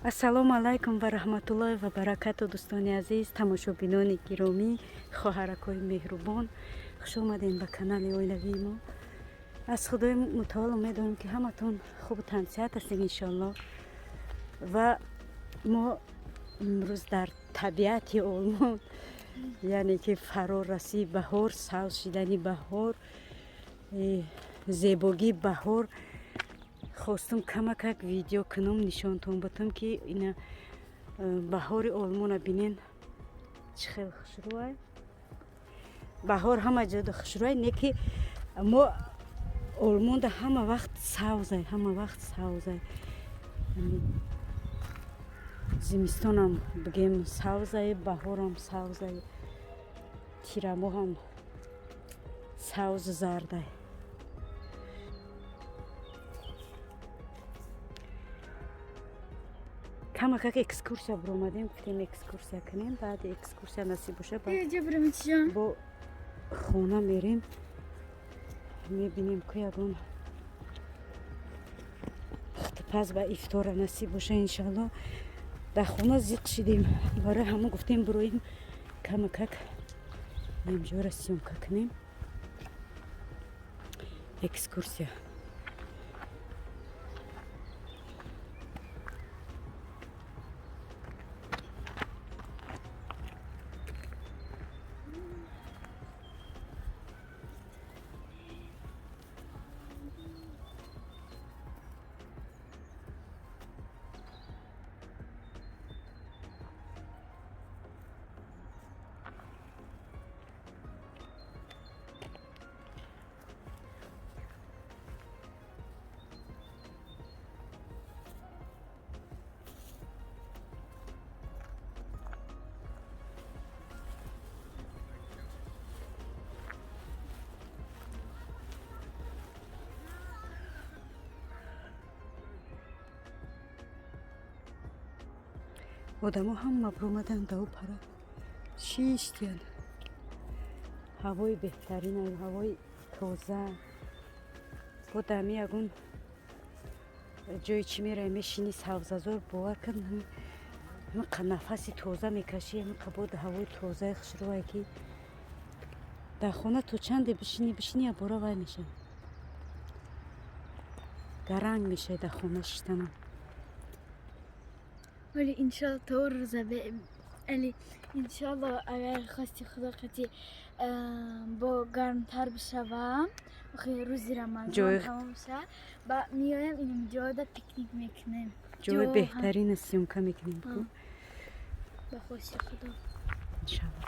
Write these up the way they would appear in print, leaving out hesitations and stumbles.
Ассалому алайкум ва раҳматуллоҳи ва баракату, дӯстони азиз, тамошобинони гиромӣ, хоҳаракҳои меҳрубон, хуш омадем ба канали оилавии мо. Аз Худои мутаол умедорем, ки ҳаматон хубу тансиҳат ҳастем, иншоалло. Ва мо имрӯз дар табиати Олмон, яъне ки фарорасии баҳор, савз шидани баҳор, зебогии баҳор, хостум камакак видео кунам, нишонтон бутам, ки ина баҳори Олмона бинен, чӣ хел хушрӯай. Баҳор ҳама ҷода хушрӯай, не ки мо Олмонда ҳама вақт савзай, ҳама вақт савзай. Зимистонам бигем савзай, баҳорам савзай, тирамоҳам савзу зардай. Камакак экскурсия биромадем, гуфтем экскурсия кунем, баъди экскурсия насиб боша бо хона мерем, мебинем, ку ягон пухтупаз ба ифтора насиб боша, иншалло. Дар хона зиқ шидем, барои ҳамон гуфтем бироем, камакак инҷора съёмка кунем, экскурсия. Одамо ҳама биромадан даву пара шиштиян. Ҳавои беҳтарин, ҳавои тоза. Бо дами ягон ҷои чӣ меравӣ, мешинӣ, савзазор, бовар кун, ҳамиқа нафаси тоза мекашӣ, ҳамиқа боди ҳавои тозаи хушрӯае, ки дар хона то чанде бишинӣ, бишинӣ, ябора вай мешавӣ, гаранг мешавӣ дар хона шиштанам. Вале иншалло то рӯза, али иншалло, агар хости Худо қати бо гармтар бишавам, охи рӯзи Рамазон тамом шавад, ба меоям инҷода, пикник мекунем. Ҷои беҳтарина съёмка мекунем ку. Ба хости Худо. Иншалло.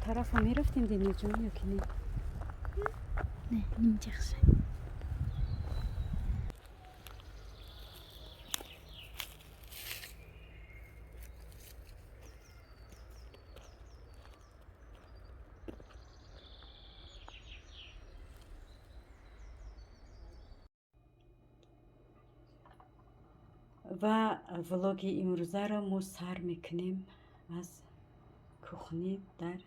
Тарафа мерафтем, Дениҷон, ё ки не? Не, нимчахша. Ва влоги имрӯзаро мо сар мекунем аз кухни, дар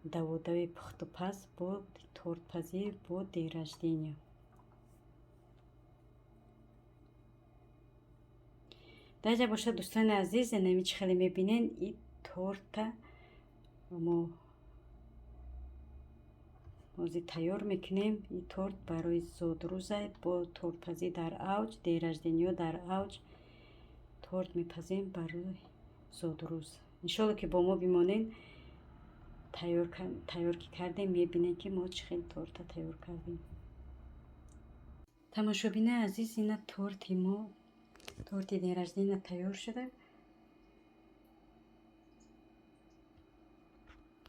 даводави пухтупаз, бо тортпазӣ, бо день рождения. Даҷа бошад, дӯстони азиз, инами чӣ хеле мебинен, и торта мо ҳозир тайёр мекунем. И торт барои зодрӯза, бо тортпазӣ дар авҷ, день рождения дар авҷ, торт мепазем барои зодрӯз. Иншолло, ки бо мо бимонед. Тайёр ки кардем, мебинем, ки мо чӣ хел торта тайёр кардем. Тамошобинои азиз, ина торти мо, торти день рождения тайёр шуда.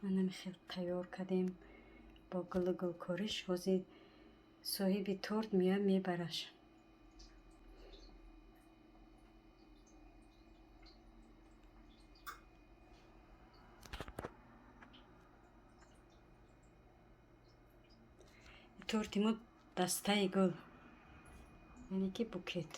Анами хел тайёр кардем бо гулу гулкориш. Ҳозир соҳиби торт меояд, мебараш. Торти мо дастаи гул, яъне ки букет.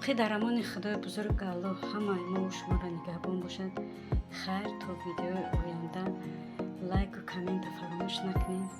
Боқӣ дар амони Худои бузург. Аллоҳ ҳамаи мову шуморо нигаҳбон бошад. Хайр, то видеои оянда. Лайку коммента фаромӯш накунед.